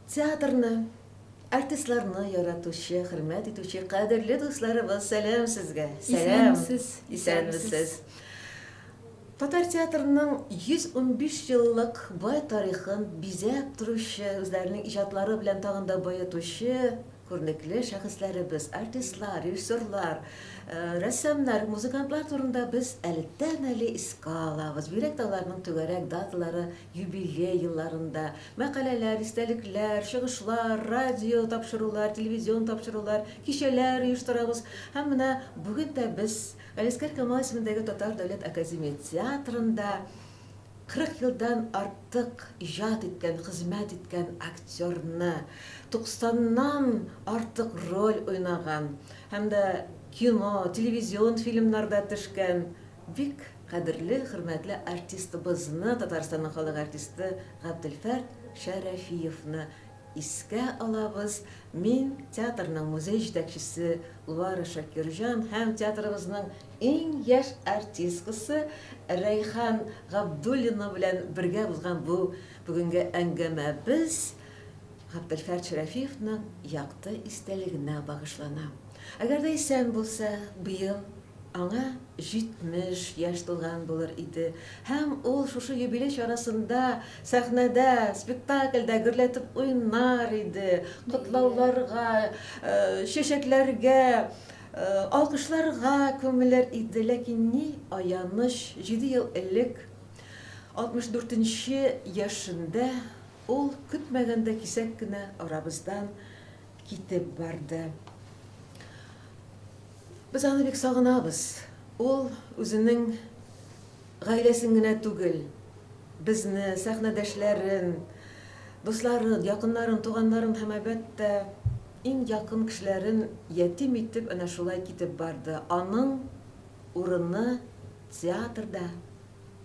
Театрны, артистларны яратучы, хөрмәт итүче кадерле дусларыбыз, сәлам сезгә! Сәлам! Исәнмесез! Исәнмесез! Татар театрының 115 еллык бай тарихын бизәп торучы, үзләренең иҗатлары белән тагын да баетучы күренекле шәхесләребез, артистлар, режиссерлар, рәссамнар, музыкантлар турында без әледән-әле искә алабыз. Бигрәк тә аларның түгәрәк даталары, юбилей елларында мәкаләләр, истәлекләр, чыгышлар, радио тапшырулар, телевизион тапшырулар, кичәләр оештырабыз. Һәм менә бүген дә без Галиәсгар Камал исемендәге Татар дәүләт академия театрында 40 елдан артык иҗат иткән, хезмәт иткән актерны, туксаннан артык роль уйнаган һәм дә кино, телевизион фильмнарда төшкән бик кадерле, хөрмәтле артистыбызны, Татарстанның халык артисты Габделфәрт Шәрәфиевны Искә алабыз, мин, театрның музей җитәкчесе Луара Шакирҗан һәм театрыбызның иң яшь артисткасы Рәйхан Габдуллина белән бергә узган бу бүгенге әңгәмәбез Габделфәрт Шәрәфиевның якты истәлегенә багышлана. Әгәр дә исән булса, быел Аңа 70 яшь тулган булыр иде һәм ул шушы юбилей чарасында сәхнәдә, спектакльдә гөрләтеп уйнар иде, котлауларга, чәчәкләргә, алкышларга күмелер иде. Ләкин ни аяныч, җиде ел элек, 64 нче яшендә ул көтмәгәндә кисәк кенә арабыздан китеп барды. Без аны бик сагынабыз. Ул үзенең гаиләсен генә түгел, безне, сәхнәдәшләрен, дусларын, якыннарын, туганнарын һәм, әлбәттә, иң якын кешеләрен ятим итеп әнә шулай китеп барды. Аның урыны театрда,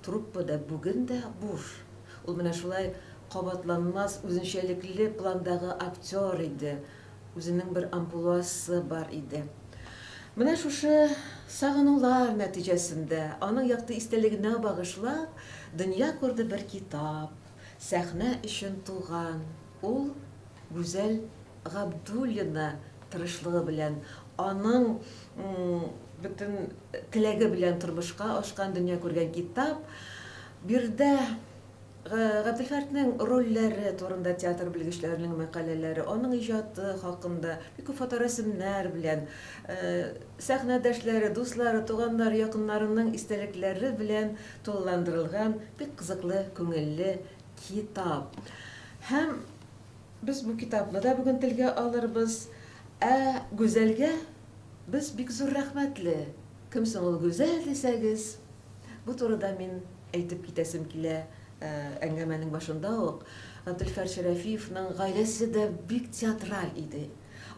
труппада бүген дә буш. Ул менә шулай кабатланмас, үзенчәлекле пландагы актер иде. Үзенең бер амплуасы бар иде. Менә шушы сагынулар нәтиҗәсендә, аның якты истәлегенә багышлап, дөнья күрде бер китап, сәхнә өчен туган, ул Гүзәл Габдуллина тырышлыгы белән, аның бөтен теләге белән тормышка ашкан, дөнья күргән китап. Биредә Габделфәртнең рольләре турында театр белгечләренең мәкаләләре, аның иҗаты хакында бик күп фоторәсемнәр белән, сәхнәдәшләре, дуслары, туганнары, якыннарының истәлекләре белән тулыландырылган бик кызыклы, күңелле китап. Һәм без бу китапны да бүген телгә алырбыз. Ә Гүзәлгә без бик зур рәхмәтле. Кем соң ул Гүзәл дисәгез, бу турыда мин Әйтеп китәсем килә, әңгәмәнең башында ук, Габделфәр Шәрәфиевның гаиләсе дә бик театраль иде.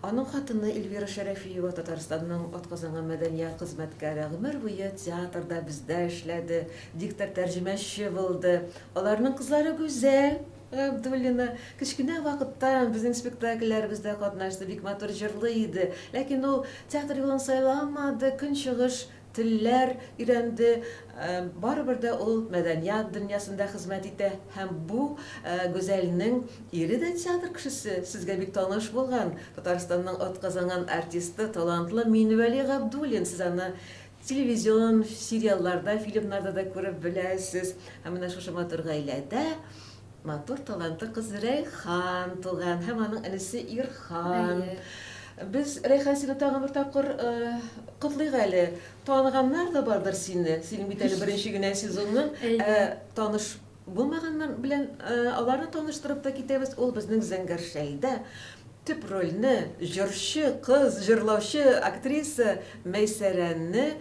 Аның хатыны Эльвира Шәрәфиева, Татарстанның атказанган мәдәният хезмәткәре, гомер буе театрда, бездә эшләде, диктор-тәрҗемәче булды. Аларның кызлары Гүзәл Габдуллина кечкенә вакыттан безнең спектакльләребездә катнашты, бик матур җырлый иде. Ләкин ул театр юлын сайламады, көнчыгыш Телләр өйрәнде. Барыбер дә ул мәдәният дөньясында хезмәт итә һәм бу Гүзәлнең ире дә театр кешесе, сезгә бик таныш булган, Татарстанның атказанган артисты, талантлы Минвәли Габдуллин. Сез аны телевизион сериалларда, фильмнарда да күреп беләсез. Һәм менә шушы матур гаиләдә Матур талантлы кыз Рәйхан туган һәм аның энесе Ирхан. Без, Рәйхан, сине тагын бер тапкыр котлыйк әле. Таныганнар да бардыр сине. Синең бит әле беренче генә сезонның. Ә таныш булмаганнар белән аларны таныштырып та китәбез. Ул безнең Зәңгәр шәлдә төп рольне җырчы кыз, җырлаучы актриса Мәйсәрәне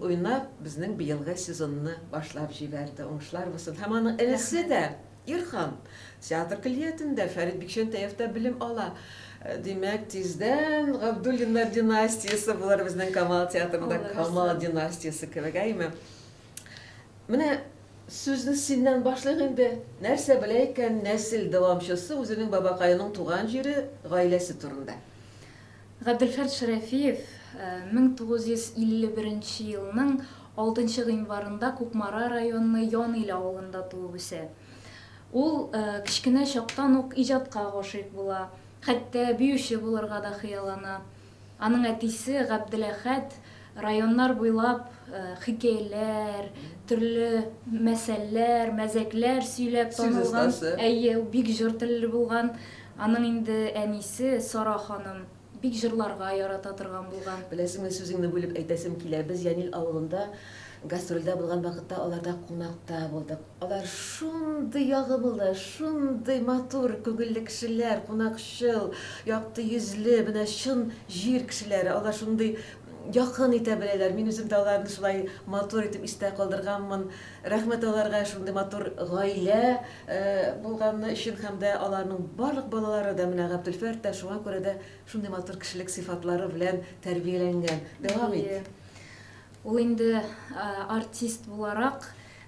уйнап, безнең быелгы сезонны башлап җибәрде. Уңышлар булсын. Һәм аның энесе дә, Ирхан, театр көллиятендә, Фәрит Бикчәнтәевтә белем ала. Димәк, тиздән Габдуллиннар династиясе булыр безнең Камал театрында, Камал династиясе кебек, әйме? Менә сүзне синнән башлыйк инде. Нәрсә белә икән нәсел дәвамчысы үзенең бабакаеның туган җире, гаиләсе турында? Габделфәрт Шәрәфиев 1951 нче елның алтынчы гыйнварында Кукмара районы Янил авылында туып үсә. Ул кечкенә чактан ук иҗатка гашыйк була, хәтта биюче булырга да хыяллана. Аның әтисе Габделәхәт районнар буйлап хикәяләр, төрле мәсәлләр, мәзәкләр сөйләп Сүз танылган. остасы. Әйе, ул бик җор телле булган. Аның инде әнисе Сара ханым бик җырларга ярата торган булган. Беләсеңме, сүзеңне бүлеп әйтәсем килә, без Янил авылында гастрольдә булган вакытта аларда кунакта булдык. Алар шундый ягымлы, шундый матур күңелле кешеләр, кунакчыл, якты йөзле, менә чын җир кешеләре. Алар шундый якын итә беләләр. Мин үзем дә аларны шулай матур итеп истә калдырганмын. Рәхмәт аларга шундый матур гаилә булганы өчен һәм дә аларның барлык балалары да, менә Габделфәрт тә шуңа күрә дә шундый матур кешелек сыйфатлары белән тәрбияләнгән. Дәвам ит. Ул инде артист буларак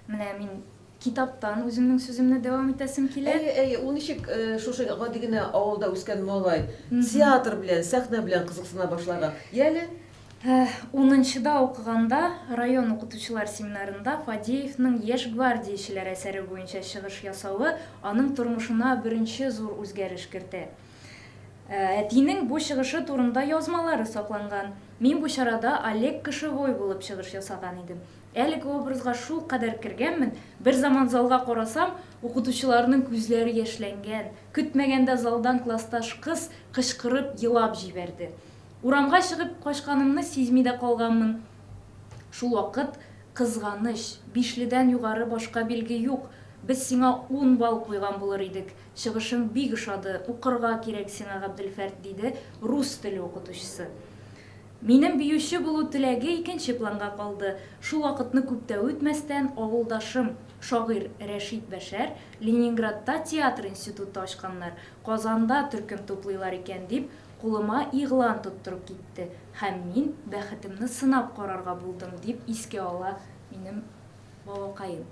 Менә мин китаптан үземнең сүземне дәвам итәсем килә. Әйе, әйе, ул ничек шушы гади генә авылда үскән малай театр белән, сәхнә белән кызыксына башлаган? Яле. Унынчыда укыганда район укытучылар семинарында Фадеевның Яшь гвардиячеләр әсәре буенча чыгыш ясавы аның тормышына беренче зур үзгәреш кертә. Әтинең бу чыгышы турында язмалары сакланган. Мин бу чарада Олег Кошевой булып чыгыш ясаган идем. Әлеге образга шулкадәр кергәнмен, берзаман залга карасам, укытучыларның күзләре яшьләнгән, көтмәгәндә залдан классташ кыз кычкырып елап җибәрде. Урамга чыгып качканымны сизми дә калганмын. Шулвакыт, Кызганыч, бишледән югары башка билге юк, без сиңа ун балл куйган булыр идек, чыгышың бик ошады, укырга кирәк сиңа, Габделфәрт, диде рус теле укытучысы. Минем биюче булу теләге икенче планга калды. Шул вакытны күп тә үтмәстән, авылдашым, шагыйрь Рәшит Бәшәр, Ленинградта театр институты ачканнар, Казанда төркем туплыйлар икән, дип, кулыма игълан тоттырып китте һәм мин бәхетемне сынап карарга булдым, дип искә ала минем бабакаем.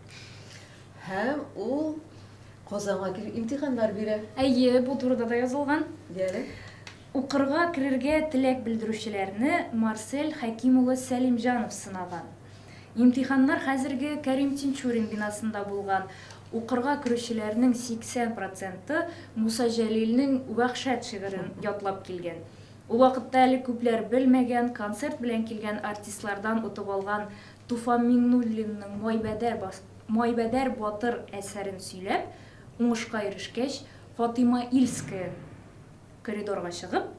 Һәм ул Казанга килеп имтиханнар бирә. Әйе, бу турыда да язылган. Яле. Укырга керергә теләк белдерүчеләрне Марсель Хәким улы Сәлимҗанов сынаган. Имтиханнар хәзерге Кәрим Тинчурин бинасында булган. Укырга керүчеләрнең 80 проценты Муса Җәлилнең Вәхшәт шигырен ятлап килгән. Ул вакытта әле күпләр белмәгән, концерт белән килгән артистлардан отып алган Туфан Миңнуллинның Майбәдәр Майбәдәр батыр әсәрен сөйләп, уңышка ирешкәч, Фатыйма Ильская Коридорга чыгып,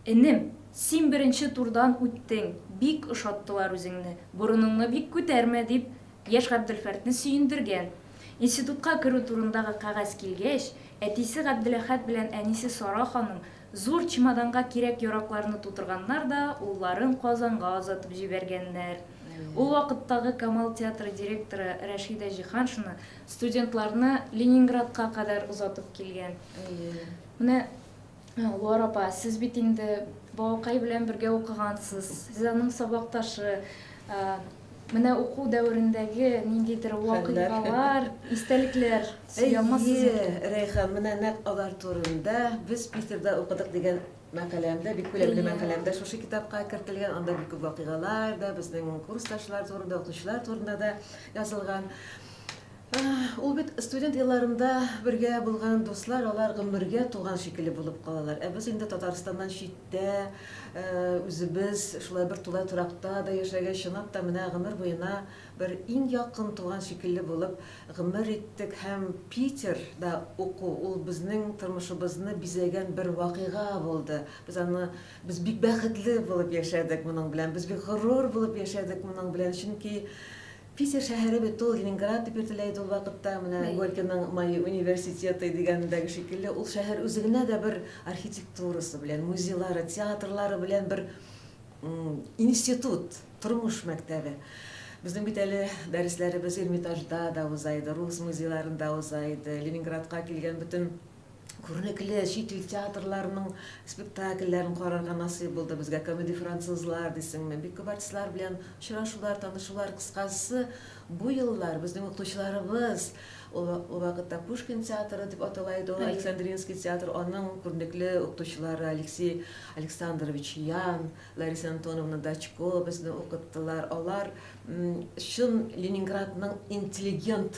Энем, син беренче турдан үттең, бик ошаттылар үзеңне, борыныңны бик күтәрмә, дип, яшь Габделфәртне сөендергән. Институтка керү турындагы кәгазь килгәч, әтисе Габделәхәт белән әнисе Сара ханым зур чемоданга кирәк-яракларны тутырганнар да улларын Казанга озатып җибәргәннәр. Ул вакыттагы Камал театры директоры Рәшидә Җиһаншина студентларны Ленинградка кадәр озатып килгән. Менә, Луар апа, сез бит инде бабакай белән бергә укыгансыз, сез аның сабакташы. Менә уку дәверендәге ниндидер вакыйгалар, истәлекләр сөйли алмассыз микән? Әйе, Рәйхан, менә нәкъ алар турында без Питерда укыдык дигән мәкаләмдә, бик күләмле мәкаләмдә шушы китапка кертелгән, анда бик күп вакыйгалар да, безнең курсташлар турында, укытучылар турында да язылган. Ул бит студент елларында бергә булган дуслар, алар гомергә туган шикелле булып калалар. Ә без инде Татарстаннан читтә, үзебез шулай бер тулай торакта да яшәгәч, чынлап та менә гомер буена бер иң якын туган шикелле булып гомер иттек. Һәм Питерда уку, ул безнең тормышыбызны бизәгән бер вакыйга булды. Без аны, без бик бәхетле булып яшәдек моның белән, без бик горур булып яшәдек моның белән, чөнки Питер шәһәре бит ул Ленинград дип йөртелә иде ул вакытта, менә Горькийның Мои университеты дигәнендәге шикелле, ул шәһәр үзе генә дә бер архитектурасы белән, музейлары, театрлары белән бер институт, тормыш мәктәбе. Безнең бит әле дәресләребез Эрмитажда да уза иде, рус музейларында уза иде, Ленинградка килгән бөтен Күренекле чит ил театрларының спектакльләрен карарга насыйп булды безгә. Комедий французлар дисеңме, бик күп артистлар белән очрашулар, танышулар. Кыскасы, бу еллар безнең укытучыларыбыз, ул вакытта Пушкин театры дип атала иде ул, Александринский театр, аның күренекле укытучылары Алексей Александрович Ян, Лариса Антоновна Дачко безне укыттылар. Алар чын Ленинградның интеллигент.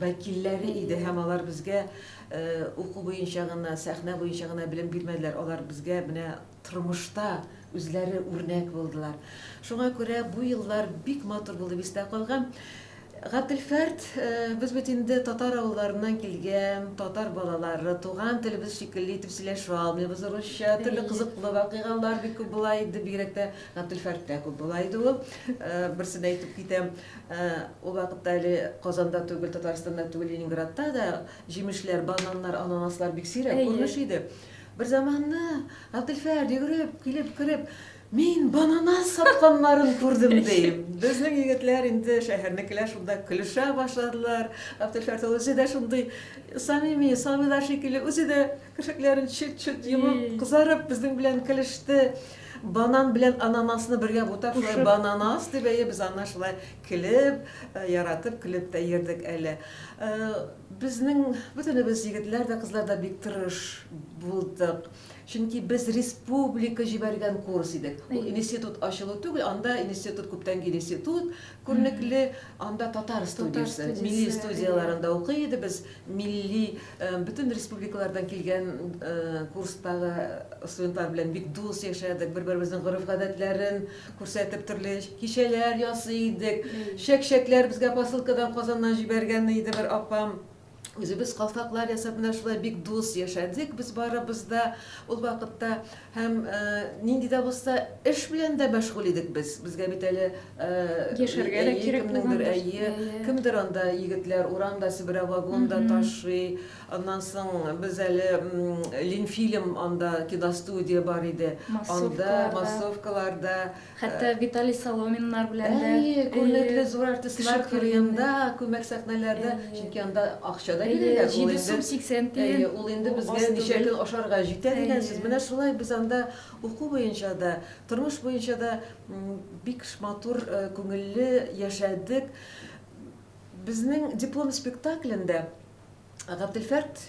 вәкилләре иде һәм алар безгә уку буенча гына, сәхнә буенча гына белем бирмәделәр, алар безгә менә тормышта үзләре үрнәк булдылар. Шуңа күрә бу еллар бик матур булып истә калган. Габделфәрт, без бит инде татар авылларыннан килгән татар балалары, туган телебез шикелле итеп сөйләшә алмыйбыз русча, төрле кызыклы вакыйгалар бик күп була иде, бигрәк тә Габделфәрттә күп була иде ул. Берсен әйтеп китәм, ул вакытта әле Казанда түгел, Татарстанда түгел, Ленинградта да җимешләр, бананнар, ананаслар бик сирәк күренеш иде. Бер заманны Габделфәрт йөгереп килеп кереп, Мин бананас сатканнарын күрдем, ди. Безнең егетләр инде шәһәрнекеләр шунда көлешә башладылар. Габделфәрт ул үзе дә шундый самими, сабыйлар шикелле, үзе дә керфекләрен чөт-чөт йомып, кызарып безнең белән көлеште. Банан белән ананасны бергә бутап, шулай бананас дип, әйе, без аннан шулай көлеп, яратып көлеп тә йөрдек әле. Безнең бөтенебез егетләр дә, кызлар да бик тырыш булдык. Чөнки без республика җибәргән курс идек. Ул институт ачылу түгел, анда институт күптәнге институт, күренекле, анда татар студиясе, милли студияләрендә укый иде без. Милли бөтен республикалардан килгән курстагы студентлар белән бик дус яшәдек, бер-беребезнең гореф-гадәтләрен күрсәтеп төрле кичәләр ясый идек. Чәк-чәкләр безгә посылкадан Казаннан җибәргән иде бер апам. Үзебез калфаклар ясап, менә шулай бик дус яшәдек без барыбыз да ул вакытта. Һәм нинди дә булса эш белән дә мәшгуль идек без. Безгә бит әле яшәргә дә кирәк булгандыр. Әйе, кемдер анда егетләр урам да себерә, вагон да ташый. Аннан соң без әле Ленфильм анда киностудия бар иде. Анда массовкаларда. Хәтта Виталий Соломиннар белән дә. Әйе, күренекле зур артистлар кырыенда, күмәк сәхнәләрдә, чөнки анда акча да бирәләр. 7 сум 80 тиен. Әйе, ул инде безгә ничә көн ашарга җитә дигән сүз. Менә шулай без анда уку буенча да, тормыш буенча да бик матур, күңелле яшәдек. Безнең диплом спектаклендә Габделфәрт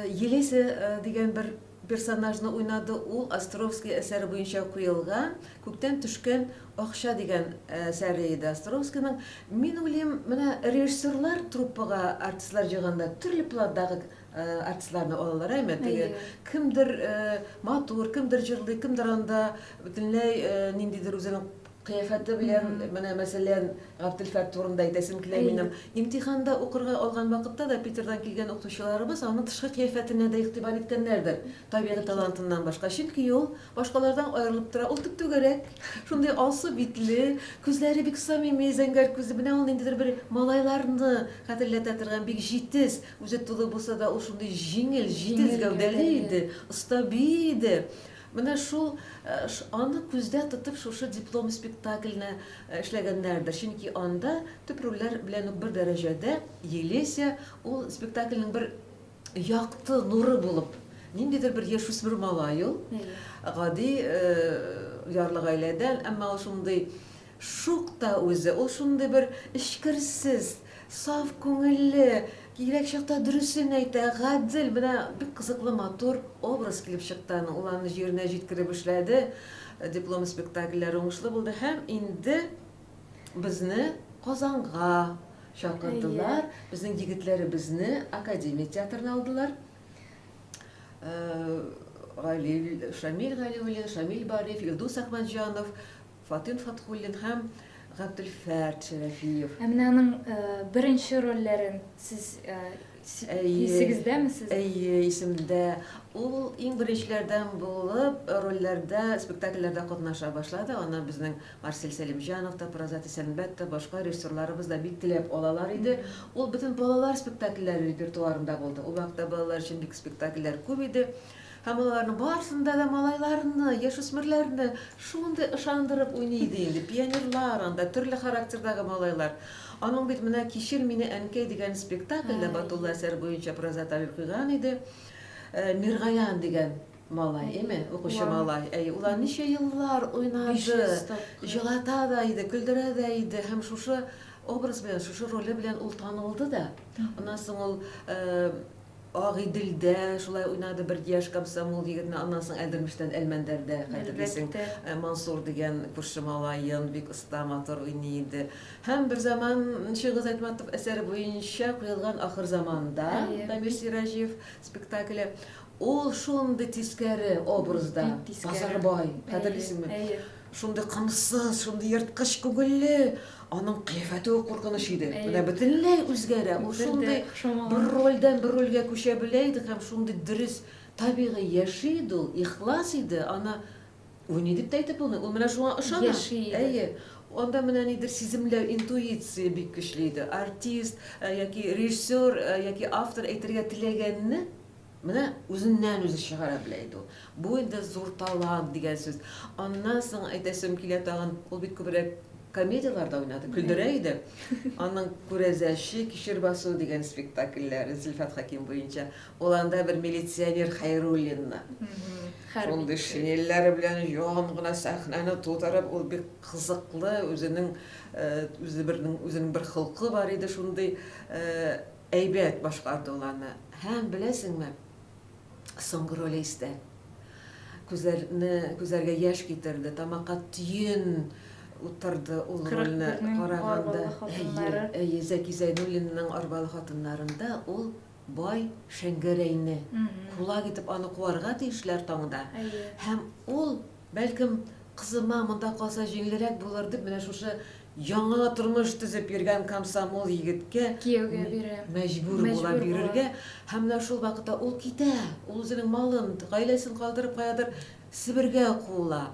Елеся дигән бер персонажны уйнады. Ул Островский әсәре буенча куелган Күктән төшкән акча дигән әсәре иде Островскийның. Мин уйлыйм, менә режиссерлар труппага артистлар җыйганда төрле пландагы артистларны алалар, әйме? Теге кемдер матур, кемдер җырлый, кемдер анда бөтенләй ниндидер үзенең Кыяфәте белән, менә мәсәлән, Габделфәрт турында әйтәсем килә минем. Имтиханда укырга алган вакытта да Питердан килгән укытучыларыбыз аның тышкы кыяфәтенә дә игътибар иткәннәрдер, табигый талантыннан башка. Чөнки ул башкалардан аерылып тора, ул төп-түгәрәк, шундый алсу битле, күзләре бик самими, зәңгәр күзле. Менә ул ниндидер бер малайларны хәтерләтә торган бик җитез, үзе тулы булса да, ул шундый җиңел, җитез гәүдәле иде, оста бии иде. Менә шул аны күздә тотып шушы диплом спектакльне эшләгәннәрдер. Чөнки анда төп рольләр белән үк бер дәрәҗәдә Елеся ул спектакльнең бер якты нуры булып, ниндидер бер яшүсмер малай ул, гади ярлы гаиләдән, әмма ул шундый Шук та үзе, ул шундый бер эчкерсез, саф күңелле, кирәк чакта дөресен әйтә, гадел, менә бик кызыклы матур образ килеп чыкты аның. Ул аны җиренә җиткереп эшләде, диплом спектакльләре уңышлы булды һәм инде безне Казанга чакырдылар, безнең егетләребезне академия театрына алдылар. Гали, Шамил Галиуллин, Шамил Бариев, Илдус Әхмәтҗанов, Фатыйм Фатхуллин һәм Габделфәрт Шәрәфиев. Ә менә аның беренче рольләрен сез исегездәме сезнең? Әйе, исемдә. Ул иң беренчеләрдән булып рольләрдә, спектакльләрдә катнаша башлады. Аны безнең Марсель Сәлимҗанов та, Празат Исәнбәт тә, башка режиссерларыбыз да бик теләп алалар иде. Ул бөтен балалар спектакльләре репертуарында булды. Ул вакытта балалар өчен бик спектакльләр күп иде. Һәм ул аларның барысында да малайларны, яшүсмерләрне шундый ышандырып уйный иде инде. Пионерлар анда, төрле характердагы малайлар. Аның бит менә Кичер мине, әнкәй дигән спектакльдә Батулла әсәре буенча Празат абый куйган иде. Миргаян дигән малай, әйме, укучы малай. Әйе, ул аны ничә еллар уйнады. Җылата да иде, көлдерә дә иде. Һәм шушы образ белән, шушы роле белән ул танылды да. Аннан соң ул. Агыйделдә шулай уйнады бер яшь комсомол егетне, аннан соң Әлдермештән Әлмәндәрдә, хәтерлисең, Мансур дигән күрше малаен бик оста, матур уйный иде. Һәм берзаман Чыңгыз Айтматов әсәре буенча куелган Ахырзаманда, Дамир Сираҗиев спектакле, ул шундый тискәре образда, Базарбай, хәтерлисеңме? Шундый кымсыз, шундый ерткыч күңелле, аның кыяфәте үк куркыныч иде. Менә бөтенләй үзгәрә. Ул шундый бер рольдән бер рольгә күчә белә иде һәм шундый дөрес, табигый яши иде ул, ихлас иде. Аны уйный дип тә әйтеп булмый. Ул менә шуңа ышана. Яши иде. Әйе. Анда менә нидер сиземләү, интуиция бик көчле иде. Артист яки режиссер яки автор әйтергә теләгәнне Менә үзеннән-үзе чыгара белә иде ул. Бу инде зур талант дигән сүз. Аннан соң әйтәсем килә тагын, ул бит күбрәк комедияләрдә уйнады, көлдерә иде. Аның Күрәзәче, Кишер басу дигән спектакльләре Зөлфәт Хәким буенча. Ул анда бер милиционер Хәйруллинны. Шундый шинельләре белән җан гына сәхнәне тутырып, ул бик кызыклы, үзенең үзе бернең үзенең бер холкы бар иде шундый. Әйбәт башкарды ул аны. Һәм, беләсеңме, соңгы роле истә. Күзләрне, күзләргә яшь китерде, тамакка төен утырды ул рольне караганда. Әйе, әйе, Зәки Зәйнуллинның Арбалы хатыннарында ул бай Шәңгәрәйне кулак итеп аны куарга тиешләр таңда. Һәм ул Бәлкем, кызыма монда калса җиңелрәк булыр дип, менә шушы яңа тормыш төзеп йөргән комсомол егеткә Кияүгә бирә. мәҗбүр була бирергә. Һәм менә шул вакытта ул китә. Ул үзенең малын, гаиләсен калдырып каядыр Себергә куыла.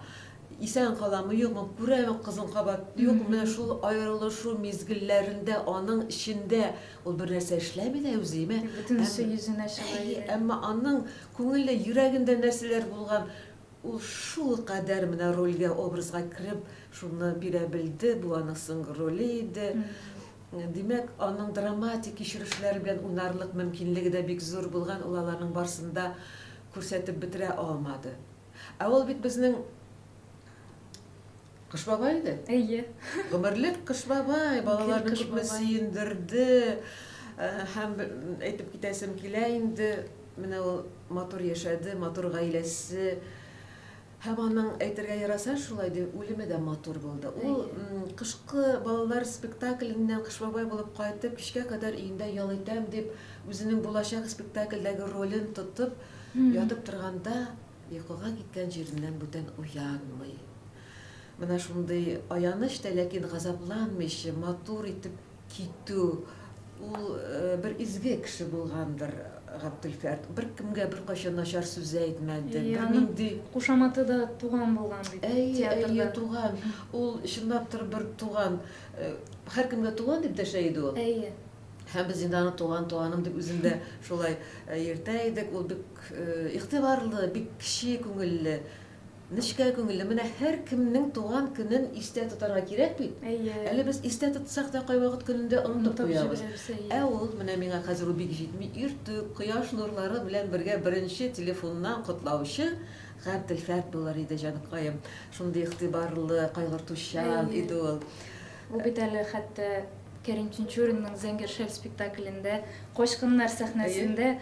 Исән каламы, юкмы, күрәме кызын кабат, юкмы, менә шул аерылышу мизгелләрендә аның эчендә ул бернәрсә эшләми дә үзе, әмма Бөтенесе йөзенә чыга иде. Әмма аның күңеле, йөрәгендә нәрсәләр булган, Ул шулкадәр менә рольгә, образга кереп, шуны бирә белде, бу аның соңгы роле иде. Димәк, аның драматик кичерешләр белән уйнарлык мөмкинлеге дә бик зур булган, ул аларның барысын да күрсәтеп бетерә алмады. Ә ул бит безнең Кыш бабай иде. Әйе. Гомерлек Кыш бабай, балаларны күпме сөендерде. Һәм әйтеп китәсем килә инде, менә ул матур яшәде, матур гаиләсе. Һәм аның, әйтергә яраса шулай ди, үлеме дә матур булды. Ул кышкы балалар спектакленнән Кыш бабай булып кайтып, кичкә кадәр өендә ял итәм дип, үзенең булачак спектакльдәге ролен тотып, ятып торганда, Йокыга киткән җиреннән бүтән уянмый. Менә шундый аяныч та, ләкин газапланмыйча, матур итеп китү, ул бер изге кеше булгандыр Габделфәрт. Беркемгә беркайчан начар сүз әйтмәде, бернинди. Кушаматы да Туган булган бит театрда. Әйе, әйе, Туган. Ул чынлап торып бер туган. Һәркемгә туган дип дәшә иде ул. Әйе. Һәм без инде аны туган, туганым дип үзен дә шулай йөртә идек. Ул бик игътибарлы, бик кече күңелле, нечкә күңелле. Менә һәркемнең туган көнен истә тотарга кирәк бит. Әйе. Әле без истә тотсак та кайвакыт көнендә онытып куябыз. Ә ул, менә миңа хәзер ул бик җитми, иртүк, кояш нурлары белән бергә беренче телефоннан котлаучы Габделфәрт булыр иде, җаныкаем. Шундый игътибарлы, кайгыртучан иде ул. Ул бит әле хәтта Кәрим Тинчуринның Зәңгәр шәл спектаклендә качкыннар сәхнәсендә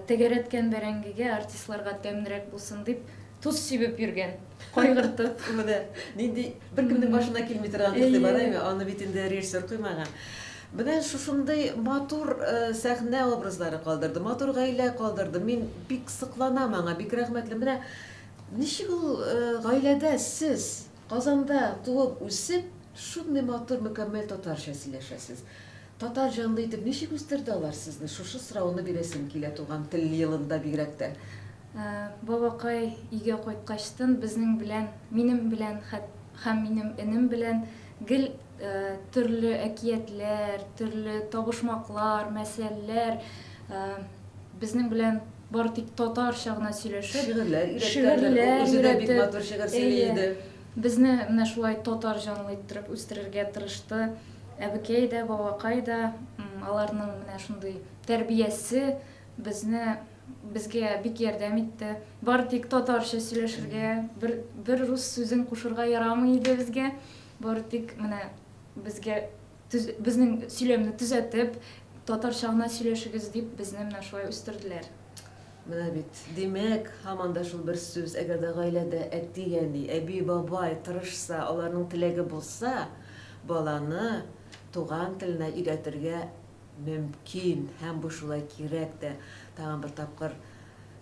тәгәрәткән бәрәңгегә артистларга тәмлерәк булсын дип тоз сибеп йөргән, кайгыртып. Менә нинди беркемнең башына килми торган игътибар, әйме? Аны бит инде режиссер куймаган. Менә шушындый матур сәхнә образлары калдырды, матур гаилә калдырды. Мин бик сокланам аңа, бик рәхмәтле. Менә ничек ул гаиләдә сез Казанда туып үсеп, шундый матур мөкәммәл татарча сөйләшәсез. Татар җанлы итеп ничек үстерде алар сезне? Шушы сорауны бирәсем килә туган тел елында бигрәк тә. Бабакай өйгә кайткачтын безнең белән, минем белән һәм минем энем белән гел төрле әкиятләр, төрле табышмаклар, мәсәлләр, безнең белән Бары тик татарча гына сөйләшеп, Шигырьләр өйрәткәндер, ул үзе дә бик матур шигырь сөйли иде. Безне менә шулай татар җанлы иттереп үстерергә тырышты. Әбекәй дә, бабакай да, аларның менә шундый тәрбиясе безне безгә бик ярдәм итте. Бары тик татарча сөйләшергә, бер, бер рус сүзен кушырга ярамый иде безгә. Бары тик менә безгә төз, безнең сөйләмне төзәтеп, Татарча гына сөйләшегез, дип безне менә шулай үстерделәр. Менә бит. Димәк, һаман да шул бер сүз, әгәр дә гаиләдә әти-әни, әби-бабай тырышса, аларның теләге булса, баланы туган теленә өйрәтергә мөмкин һәм бу шулай кирәк тә. Тагын бер тапкыр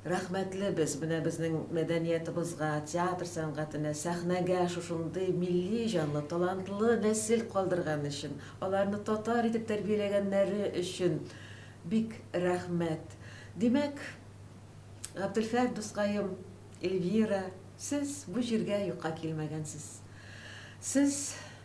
рәхмәтле без менә безнең мәдәниятыбызга, театр сәнгатенә, сәхнәгә шушындый милли җанлы, талантлы нәсел калдырган өчен, аларны татар итеп тәрбияләгәннәре өчен бик рәхмәт. Димәк, Габделфәрт дускаем, Эльвира, сез бу җиргә юкка килмәгәнсез. Сез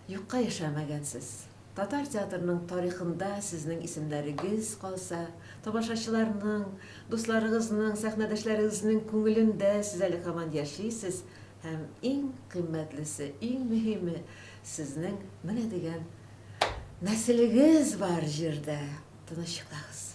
юкка яшәмәгәнсез. Татар театрының тарихында сезнең исемнәрегез калса, тамашачыларның, дусларыгызның, сәхнәдәшләрегезнең күңелендә сез әле һаман яшисез һәм иң кыйммәтлесе, иң мөһиме, сезнең менә дигән нәселегез бар җирдә. Тыныч йоклагыз.